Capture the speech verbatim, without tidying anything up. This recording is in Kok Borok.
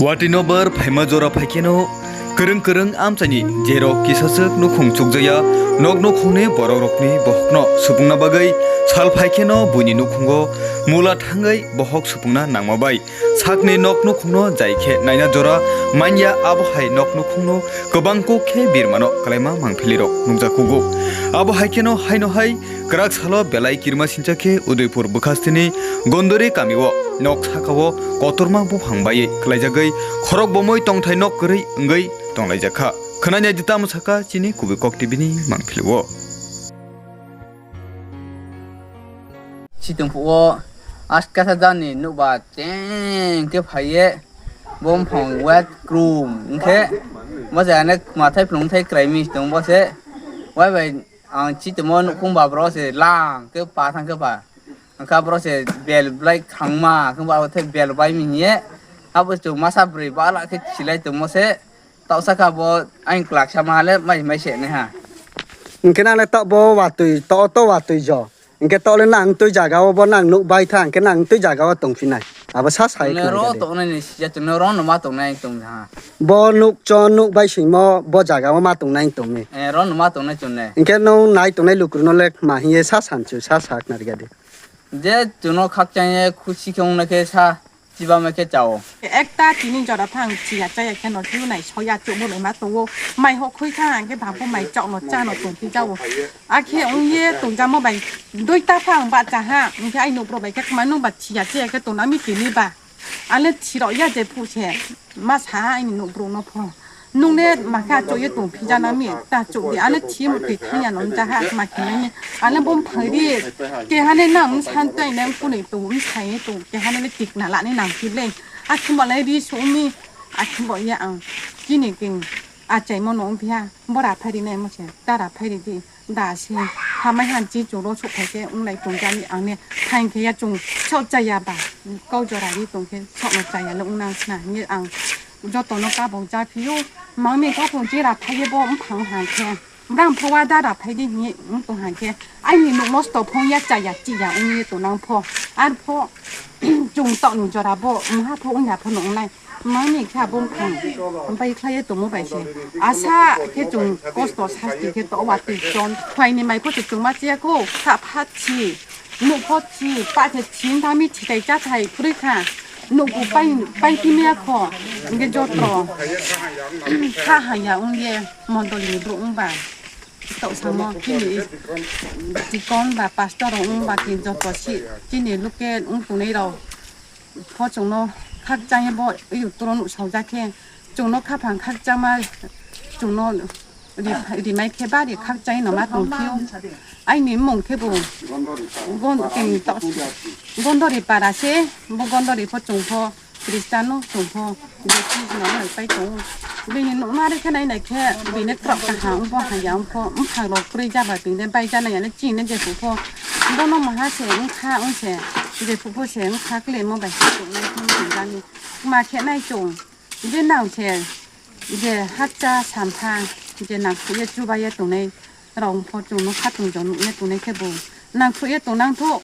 Watwi no bar phaima jora phaikheno kwrwng kwrwng amchaini jerok kisaswk nukhung chukjaya nok nukhungni borokrokni bohokno supungna bagwi sal phaikheno buini nukhungo mula thangwi bohok supungna nangma bai sakni nok nukhungno jai khe naina jora manya abo hai nok nukhungno kwbang kuk khe birmano kwlaima mangpilirok nukjakugo. Abo hai kheno haino hai kwrak salo belai kirima sincha khe Udaipur bwkhasteni Gondori kamio nok sakao kotorma buphang baiwi kwlaijagwi khorok bomwi tongthai nok kwrwi wngwi tonglaijak kha. Khwnani aidi tamo saka chini Kubui Kok T V ni mangpilio. Chitungphuo askasa jani nukba teng khe phaiye, bo buphang wet krum wngkhe, bo se ane mathai phlung thai kwrai mis tong bo se, wai bai ang chitongmo nukhung ba bro se lang khe pa thang khe ba, wngkha bro se bel blai khangma khe ba tei bel bai mi hiye, abo chwng masa bwrwi bala khe chilai tongmo se, toksa kha bo ayang kwlak sama le mai mai se ne ha. Hwnkhe nang le tok bo watwi, to, to watwi jo. Hwnkhe tole nang twi jaga o bo nang nuk bai tha, hwnkhe nang twi jaga o tong phinai. Abo sa sai Chwngno khna ro rwdi. Tongnai ni sija, chwngno ro no ma tongnai tong ha. Bo nuk cho nuk bai singmo bo jaga o ma tongnai tong mi. Eh, ro no ma tongnai chwng ne. Hwnkhe nung nai tongnai lukurok no le ma hiye sa san chu, sa sa khna rwdi. Je chwngno khakchang ye khusi khe wng nai khe sa chiba ma khe chao. Ekta tini jora phang chiya chaya khe no hiu nai soya chukbo lai ma tongo. Mai ho khui kha hwnkhe bangbo mai chok no cha no tong phi jao. Akhe wngye tongja mo bai duita phang ba cha ha, hwnkhe ai nukbro bai khe kwma nung ba chiya chiya khe tongna mi tini ba. Ale thirok ya je phu se ma sa ha aini nukbro no pho. Nung le ma khe achuk ye tong phi jana mi ta chuk di. Ale thi mo twi thang ya no ja ha ma khe nai. Ale bom phai ri ke ha ne nang san tai nang kunui tong mi sai tong ke ha ne tik na la ne nang phi le. Akhe ma le ri su mi akhe bo ya ang kini king. Achaimo no wngphi ha, bo raphai rinai mo se, ta raphai ridi, da se, hamai han chi choro sokphai khe wnglai tong jani ang ne, phain khe ya chwng sok chaya ba, kau jora ri tong khe sok no chaya le wngnang sna hinwi ang joto no kabok ja phio, mangni kok tong chi raphai ye bo wngphang han khe, bram pho wa da raphai di hinwi wng tong han khe, aini nuk nosto phong ya chaya chiya wngwi tong nang pho, ar pho chwng tok ni jora bo wngha pho wngya pho no wngnai. Mangni khe abo wngphang bai khlai ye tongmo bai se. Asa khe chwng kosto sasti khe to watwi chon. Phuaini mai pho se chwng ma chiya kho. Kha pha thi. Nuk pho thi. Pa khe thi wngkha mi thitai chathai phurwi kha. Nuk bo pai, pai timiya kho. Hwnkhe jotro. Kha haya wngye mondoli ni borok wngba. Tok samo chini deacon ba pastor rok wngba khe joto si chini local wng tongnai rok. Pho chwngno khakchangwi bo YouTube-o nuhsaojak khe chwngno khaphang khakchangma chwngno ri-, rimai khe bari khakchangwi no ma tongphio. Aini mung khe bo Gon-, Gondori para se, bo Gondori pho chwng pho Christian no chwng pho Baptist no hai pai tongo. Bini nukna rikhe nai nai khe bini kwrak kaham wngbo hamya wngpho, bwphang rok kwrwi jaba twi de bai jana ya le chini jephuru pho. Bono maha se wngkha wng se, jephuru pho se wngkha kle mo bai se tongnai khe wng tong jani. Ma khe nai chwng, je nang se, je hakcha sampha, je nang khe chuba ye tongnai. Rok pho chwngno khatung jok nukya tongnai khe bo nangkhrukya tongnang tho,